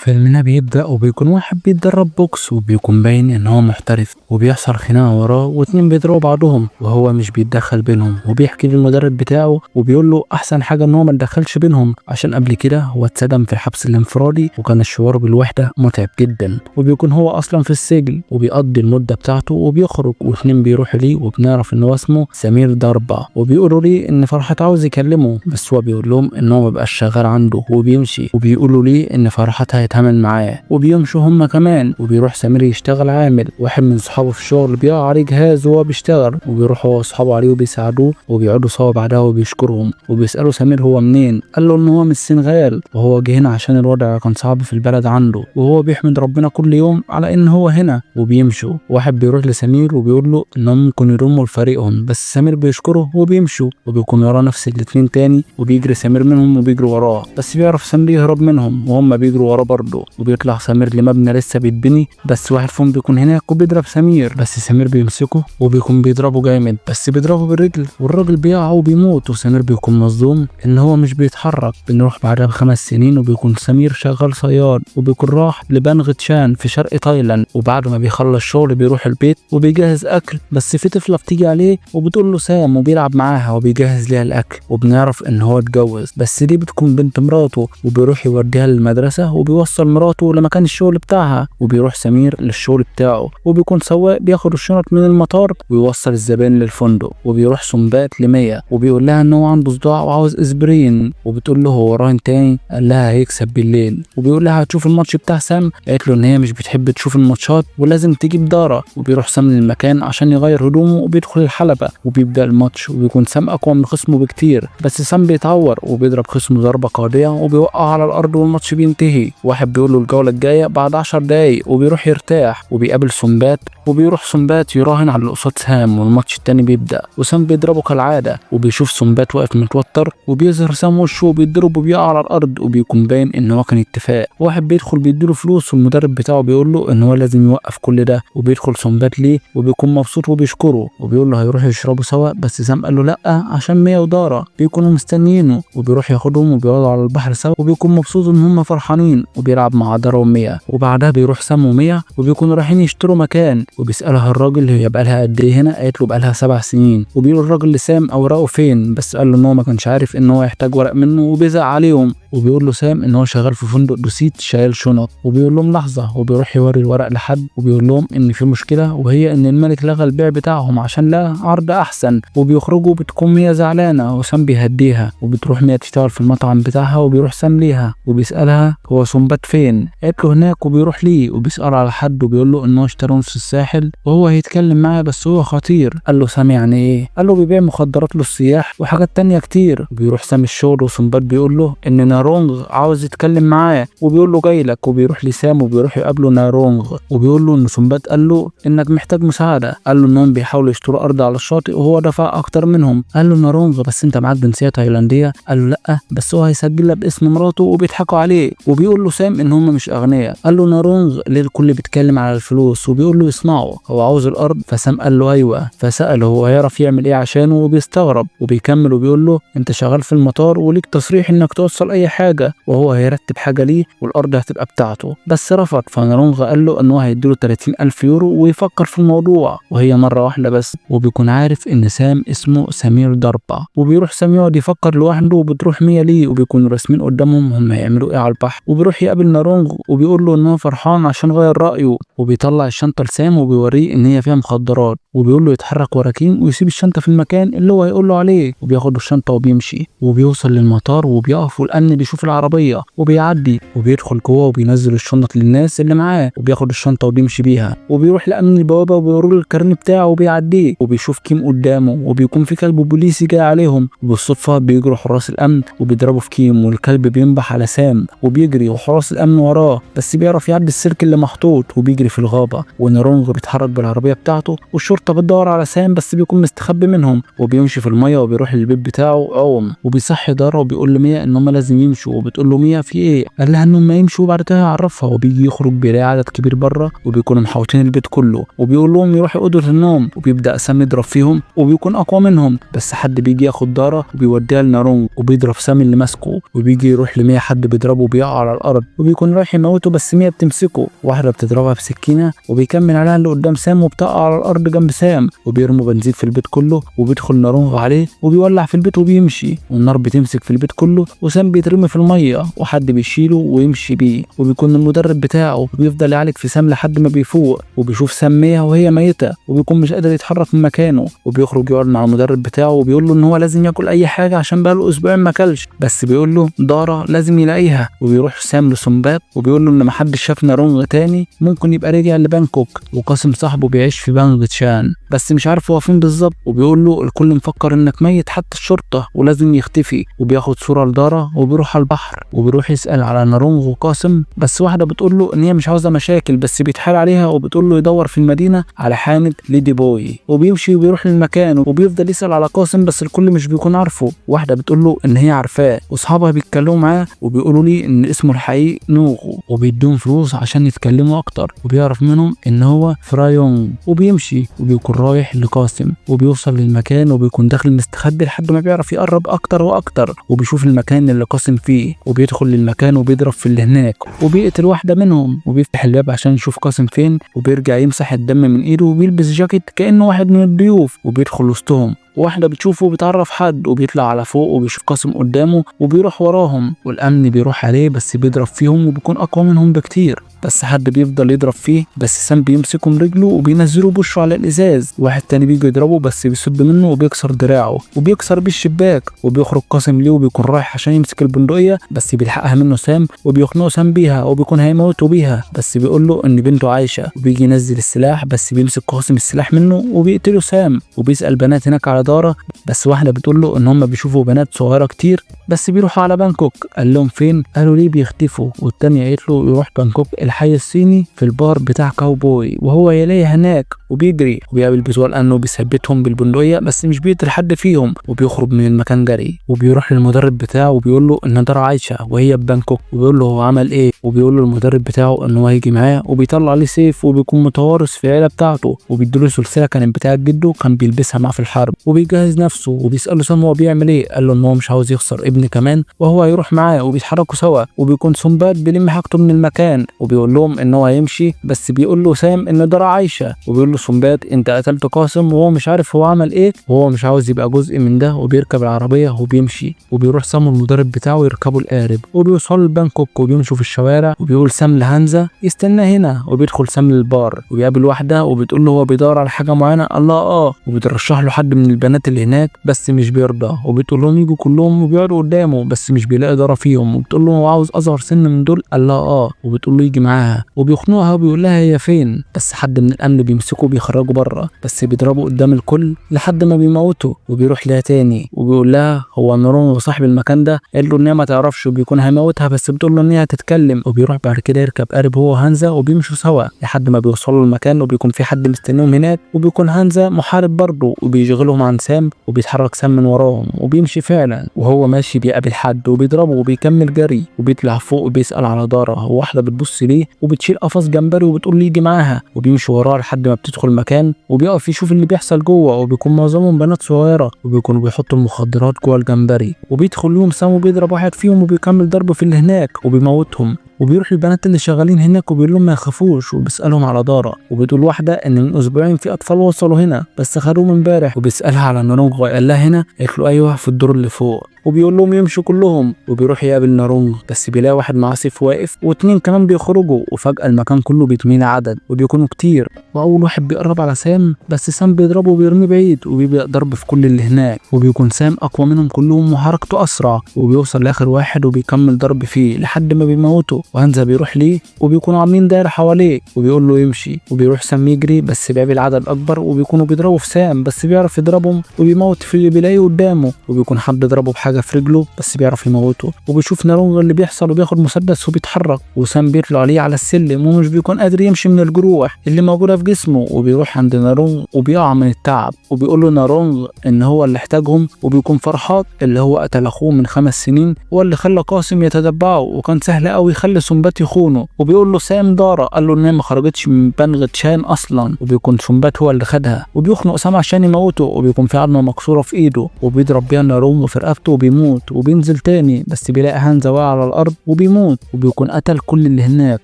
فيلمنا بيبدأ وبيكون واحد بيتدرب بوكس وبيكون باين ان هو محترف، وبيحصل خناقة وراه واتنين بيضربوا بعضهم وهو مش بيتدخل بينهم، وبيحكي للمدرب بتاعه وبيقول له احسن حاجة ان هو ما تدخلش بينهم عشان قبل كده هو اتصدم في الحبس الانفرادي وكان الشعور بالوحدة متعب جدا، وبيكون هو اصلا في السجن وبيقضي المدة بتاعته وبيخرج، واتنين بيروحوا ليه وبنعرف ان هو اسمه سمير ضربة، وبيقولوا ليه ان فرحات عاوز يكلمه بس هو بيقول لهم ان هو مبقاش شغال عنده وبيمشي، وبيقولوا ليه ان فرحات هيتعامل معاه وبيمشوا هم كمان. وبيروح سمير يشتغل عامل، واحد من صحابه في الشغل بيقع عليه جهاز وهو بيشتغل، وبيروح هو واصحابه عليه وبيساعدوه وبيقعدوا سوا بعدها وبيشكرهم، وبيسألوا سمير هو منين، قال له ان هو من السنغال وهو جه هنا عشان الوضع كان صعب في البلد عنده، وهو بيحمد ربنا كل يوم على ان هو هنا. وبيمشوا، واحد بيروح لسمير وبيقول له انهم ممكن يضموا لفريقهم بس سمير بيشكره وبيمشوا، وبيكون وراه نفس الاتنين تاني وبيجري سمير منهم وبيجروا وراه، بس بيعرف سمير يهرب منهم وهم بيجروا وراه برضه. وبيطلع سمير لمبنى لسه بيتبني بس واحد فيهم بيكون هناك وبيضرب سمير، بس سمير بيمسكه وبيكون بيضربه جامد بس بيضربه بالرجل والراجل بيقع وبيموت، وسمير بيكون مصدوم ان هو مش بيتحرك. بنروح بعدها ب5 سنين وبيكون سمير شغال صياد، وبيكون راح لبانغ تشان في شرق تايلاند، وبعد ما بيخلص شغل بيروح البيت وبيجهز اكل، بس في طفله بتيجي عليه وبتقول له سام وبيلعب معاها وبيجهز ليها الاكل، وبنعرف ان هو اتجوز بس دي بتكون بنت مراته، وبيروح يوديها للمدرسه وبيوصل مراته لمكان الشغل بتاعها. وبيروح سمير للشغل بتاعه وبيكون سواق بياخد الشنط من المطار ويوصل الزبائن للفندق. وبيروح سنبات لمية وبيقول لها ان هو عنده صداع وعاوز اسبرين، وبتقول له هو راهن تاني، قال لها هيكسب بالليل، وبيقول لها هتشوف الماتش بتاع سام، قالت له ان هي مش بتحب تشوف الماتشات ولازم تجيب دارة. وبيروح سام للمكان عشان يغير هدومه وبيدخل الحلبة وبيبدأ الماتش، وبيكون سام اقوى من خصمه بكتير بس سام بيتعور وبيضرب خصمه ضربة قاضية وبيوقعه على الارض والماتش بينتهي. واحد بيقول له الجولة الجاية بعد 10 دقايق وبيروح يرتاح، وبيقابل سنبات وبيروح سنبات يراهن على اللي قصاد سام، والماتش التاني بيبدأ وسام بيضربه كالعادة، وبيشوف سنبات واقف متوتر وبيظهر سام وشه وبيضرب وبيقع على الارض، وبيكون باين ان هو كان اتفاق. واحد بيدخل بيديله فلوس والمدرب بتاعه بيقول له ان هو لازم يوقف كل ده، وبيدخل سنبات ليه وبيكون مبسوط وبيشكره وبيقول له هيروحوا يشربوا سوا، بس سام قال له لا عشان ميا ودارا بيكونوا مستنيينه، وبيروح ياخدهم وبيقعدوا على البحر سوا وبيكون مبسوط ان هم فرحانين، وبيلعب مع دارا وميا. وبعدها بيروح سام وميا وبيكونوا رايحين يشتروا مكان، وبيسألها الراجل هي بقالها قد ايه هنا، قالت له بقالها 7 سنين، وبيقول الراجل لسام اوراقه فين، بس قال له ان هو ما كانش عارف ان هو يحتاج ورق منه وبيزعق عليهم. وبيقول له سام ان هو شغال في فندق دوسيت شايل شنط، وبيقول لهم لحظه، وبيروح يوري الورق لحد وبيقول لهم ان في مشكله وهي ان الملك لغى البيع بتاعهم عشان لقى عرض احسن. وبيخرجوا بتكون ميا زعلانه وسام بيهديها، وبتروح ميا تشتغل في المطعم بتاعها، وبيروح سام ليها وبيسالها هو سنبات فين، قالت له هناك، وبيروح ليه وبيسأل على حد وبيقول له ان هو اشترى نص الساحل وهو هيتكلم معاه بس هو خطير. قال له سام يعني ايه؟ قال له بيبيع مخدرات للسياح وحاجات تانية كتير. وبيروح سام الشغل وسنبات بيقول له ان نارونغ عاوز يتكلم معاه وبيقول له جاي لك، وبيروح لسام وبيروح يقابله نارونغ وبيقول له ان سنبات قال له انك محتاج مساعدة، قال له انهم بيحاولوا يشتروا ارض على الشاطئ وهو دفع اكتر منهم. قال له نارونغ بس انت معاك جنسية تايلاندية، قال له لا بس هو هيسجلها باسم مراته وبيضحكوا عليه. وبيقول له سام ان هم مش اغنياء. قال له نارونغ ليه الكل بيتكلم على الفلوس، وبيقول له اسمعوا هو عاوز الارض، فسام قال له ايوه، فسأله هو هيعرف يعمل ايه عشانه وبيستغرب، وبيكمل وبيقول له انت شغال في المطار وليك تصريح انك توصل اي حاجه، وهو هيرتب حاجه ليه والارض هتبقى بتاعته، بس رفض. فنارونغ قال له ان هو هيديله 30,000 يورو ويفكر في الموضوع، وهي مره واحده بس. وبيكون عارف ان سام اسمه سمير ضربه، وبيروح سام يقعد يفكر لوحده، وبتروح ميا ليه وبيكونوا راسمين قدامهم هم هيعملوا ايه على البحر. وبيروح يقابل نارونغ وبيقول له ان هو فرحان عشان غير رايه، وبيطلع الشنطه لسام وبيوريه ان هي فيها مخدرات، وبيقول له يتحرك ورا كيم ويسيب الشنطه في المكان اللي هو هيقول له عليه، وبياخد الشنطه وبيمشي. وبيوصل للمطار وبيقف والامن بيشوف العربيه وبيعدي، وبيدخل جوه وبينزل الشنط للناس اللي معاه وبياخد الشنطه وبيمشي بيها، وبيروح لامن البوابه وبيوروا له الكارنيه بتاعه وبيعديه، وبيشوف كيم قدامه وبيكون في كلب بوليسي جاي عليهم، وبالصدفه بيجروا حراس الامن وبيضربوا في كيم، والكلب بينبح على سام وبيجري وحراس الامن وراه، بس بيعرف يعدي السلك اللي محطوط وبيجري بيجري في الغابة، ونارونغ بيتحرك بالعربية بتاعته، والشرطة بتدور على سام بس بيكون مستخبي منهم، وبيمشي في المية وبيروح للبيت بتاعه عوم، وبيصحي دارا وبيقول لميا ان هم لازم يمشوا، وبتقول له ميا في ايه؟ قال لها ان هم يمشوا وبعد كده يعرفها. وبيجي يخرج بيلاقي عدد كبير بره وبيكونوا محاوطين البيت كله، وبيقول لهم يروحوا اوضة النوم، وبيبدا سام يضرب فيهم وبيكون اقوى منهم، بس حد بيجي ياخد دارا وبيوديها لنارونج وبيضرب سام اللي ماسكه، وبيجي يروح لميا حد بيضربه وبيقع على الارض، وبيكون رايح يموته بس ميا بتمسكه، واحدة بتضربها بسكينة وبيكمل عليها اللي قدام سام وبتقع على الارض جنب سام، وبيرموا بنزين في البيت كله، وبيدخل نارونج عليه وبيولع في البيت وبيمشي، والنار بتمسك في البيت كله، وسام بيترمي في المية وحد بيشيله ويمشي بيه، وبيكون المدرب بتاعه بيفضل يعالج في سام لحد ما بيفوق، وبيشوف سام ميا وهي ميته، وبيكون مش قادر يتحرك من مكانه، وبيخرج يقعد مع المدرب بتاعه وبيقول له ان هو لازم ياكل اي حاجة عشان بقاله اسبوعين ما اكلش، بس بيقول له دارا لازم يلاقيها. وبيروح سام لسنبات وبيقول له ان محدش شاف نارونغ تاني، ممكن يبقى رجع لبانكوك، وقاسم صاحبه بيعيش في بانغ تشان بس مش عارف هو فين بالظبط، وبيقول له الكل مفكر انك ميت حتى الشرطة ولازم يختفي. وبياخد صوره لدارا وبيروح على البحر، وبيروح يسال على نارونغ وقاسم، بس واحدة بتقول له ان هي مش عاوزه مشاكل، بس بيتحايل عليها وبتقول له يدور في المدينة على حانة ليدي بوي، وبيمشي وبيروح للمكان وبيفضل يسال على قاسم بس الكل مش بيكون عارفه. واحدة بتقول له ان هي عارفاه، واصحابها بيتكلموا معاه وبيقولوا لي ان اسمه الحقيقي نوغو، وبيدوهم فلوس عشان يتكلموا اكتر، وبيعرف منهم ان هو فرايونج، وبيمشي وبيكون رايح لقاسم، وبيوصل للمكان وبيكون داخل مستخبي لحد ما بيعرف يقرب اكتر واكتر، وبيشوف المكان اللي قاسم فيه، وبيدخل للمكان وبيضرب في اللي هناك وبيقتل واحدة منهم، وبيفتح الباب عشان يشوف قاسم فين، وبيرجع يمسح الدم من ايده وبيلبس جاكيت كانه واحد من الضيوف، وبيدخل وسطهم. واحدة بتشوفه وبتعرف حد، وبيطلع على فوق وبيشوف قاسم قدامه وبيروح وراهم، والأمن بيروح عليه بس بيضرب فيهم وبيكون أقوى منهم بكتير، بس حد بيفضل يضرب فيه بس سام بيمسكه من رجله وبينزله بوشه على الإزاز، واحد تاني بيجي يضربه بس بيصد منه وبيكسر دراعه وبيكسر بيه الشباك، وبيخرج قاسم ليه وبيكون رايح عشان يمسك البندقية بس بيلحقها منه سام وبيخنقه سام بيها وبيكون هيموته بيها، بس بيقول له إن بنته عايشة، وبيجي ينزل السلاح بس بيمسك قاسم السلاح منه وبيقتله سام، وبيسأل بنات هناك على دارا، بس واحدة بتقول له ان هم بيشوفوا بنات صغيرة كتير بس بيروحوا على بانكوك، قال لهم فين؟ قالوا ليه بيختفوا، والتانية قالت له يروح بانكوك الحي الصيني في البار بتاع كاوبوي وهو يلاقي هناك، وبيجري وبيقابل بتوع الامن وبيثبتهم بالبندقية بس مش بيقتل حد فيهم، وبيخرج من المكان جري، وبيروح للمدرب بتاعه وبيقول له ان دارا عايشة وهي في بانكوك، وبيقول له هو عمل ايه، وبيقول له المدرب بتاعه ان هو هيجي معاه، وبيطلع عليه سيف وبيكون متوارث في العيلة بتاعته، وبيديله سلسلة كانت بتاعت جده كان بيلبسها معاه في الحرب، وبيجهز نفسه وبيسأله سام هو بيعمل ايه، قال له ان هو مش عاوز يخسر ابن كمان وهو هيروح معاه، وبيتحركوا سوا، وبيكون سنباد بيلم حاجته من المكان وبيقول لهم ان هو هيمشي، بس بيقول له سام ان دارا عايشه، وبيقول له سنباد انت قتلت قاسم وهو مش عارف هو عمل ايه وهو مش عاوز يبقى جزء من ده، وبيركب العربية وبيمشي، وبيروح سام المدرب بتاعه يركبوا القارب، وبيوصلوا لبانكوك وبيمشوا في الشوارع، وبيقول سام لهانزا يستنى هنا، وبيدخل سام للبار وبيقابل واحدة وبتقول له هو بيدور على حاجة معينة، الله اه، وبترشح له حد من البنات اللي هناك بس مش بيرضى، وبتقول لهم يجوا كلهم وبيقعدوا قدامه بس مش بيلاقي دارا فيهم، وبتقول له هو عاوز اصغر سن من دول، قال لها اه، وبتقول له يجي معاها، وبيخنقها وبيقول لها هي فين، بس حد من الامن بيمسكه وبيخرجه بره، بس بيضربه قدام الكل لحد ما بيموته، وبيروح لها تاني وبيقول لها هو نورون وصاحب المكان ده، قال له ان هي ما تعرفش وبيكون هيموتها بس بتقول له ان هي هتتكلم، وبيروح بعد كده يركب قارب هو وهانزا وبيمشوا سوا لحد ما بيوصلوا المكان، وبيكون في حد مستنيهم هناك، وبيكون هانزا محارب برضه، وبيشغلهم عن سام، وبيتحرك سام من وراهم وبيمشي فعلا، وهو ماشي بيقابل حد وبيضربه وبيكمل جري، وبيطلع فوق وبيسأل على دارا، وواحدة بتبص ليه وبتشيل قفص جمبري وبتقول له يجي معاها، وبيمشي وراها لحد ما بتدخل مكان، وبيقف يشوف اللي بيحصل جوه، وبيكون معظمهم بنات صغيرة، وبيكونوا بيحطوا المخدرات جوه الجمبري، وبيدخل لهم سام وبيضرب واحد فيهم وبيكمل ضرب في اللي هناك وبيموتهم، وبيروح البنات اللي شغالين هناك وبيقول لهم ما يخافوش، وبيسالهم على دارا، وبتقول واحدة ان من اسبوعين في اطفال وصلوا هنا بس خدوهم امبارح، وبيسالها على نارونغ قال لها هنا، قالت له ايوه في الدور اللي فوق، وبيقول لهم يمشوا كلهم، وبيروح يقابل نارونغ بس بيلاقي واحد معاه سيف واقف واتنين كمان بيخرجوا، وفجأة المكان كله بيتملي عدد وبيكونوا كتير، واول واحد بيقرب على سام بس سام بيضربه وبيرميه بعيد، وبيبدأ ضرب في كل اللي هناك، وبيكون سام اقوى منهم كلهم وحركته اسرع، وبيوصل لاخر واحد وبيكمل ضرب فيه لحد ما بيموته، وهانزا بيروح ليه وبيكونوا عاملين دايرة حواليه وبيقول له يمشي، وبيروح سام يجري بس بيقابل عدد اكبر وبيكونوا بيضربوا في سام بس بيعرف يضربهم وبيموت في اللي بيلاقيه قدامه، وبيكون حد ضربه بحاجة في رجله بس بيعرف يموته. وبيشوف نارونغ اللي بيحصل وبياخد مسدس وبيتحرك، وسام بيطلع عليه على السلم ومش بيكون قادر يمشي من الجروح اللي موجودة في جسمه، وبيروح عند نارونغ وبيقع من التعب، وبيقول له نارونغ ان هو اللي احتاجهم، وبيكون فرحان اللي هو قتل اخوه من 5 سنين هو اللي خلى قاسم يتتبعه، وكان سهل قوي يخلي سومبات يخونه. وبيقول له سام دارا، قال له ان هي ما خرجتش من بنغ تشان اصلا، وبيكون سومبات هو اللي خدها، وبيخنق سام عشان يموته، وبيكون في عظمه مكسورة في ايده وبيضرب بيها نارونغ في رقبته وبيموت. وبينزل تاني بس بيلاقي هانزا واقع على الارض وبيموت، وبيكون قتل كل اللي هناك،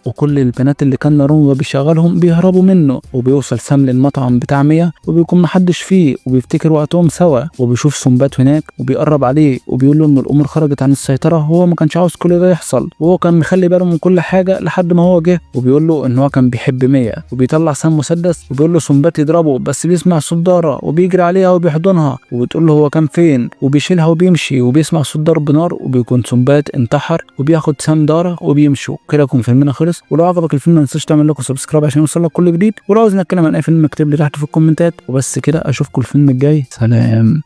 وكل البنات اللي كان نارونغ بيشغلهم بيهربوا منه. وبيوصل سام للمطعم بتاع ميا وبيكون محدش فيه، وبيفتكر وقتهم سوا، وبيشوف سومبات هناك وبيقرب عليه وبيقول له ان الامور خرجت عن السيطرة، هو ما كانش عاوز كل ده يحصل، وهو كان مخلي باله من كل حاجة لحد ما هو جه، وبيقول له ان هو كان بيحب ميا. وبيطلع سام مسدس وبيقول له سومبات يضربه، بس بيسمع صوت دارا وبيجري عليها وبيحضنها وبتقول له هو كان فين، وبيشيلها وبيمشي، وبيسمع صوت ضرب نار وبيكون سومبات انتحر، وبياخد سام دارا وبيمشوا. كده يكون فيلمنا خلص، ولو عجبك الفيلم ما تنساش تعمل لكم subscribe عشان يوصلك كل جديد، ولو عاوز نتكلم عن اي فيلم اكتب لي تحت في الكومنتات. وبس كده، اشوفكم الفيلم الجاي، سلام.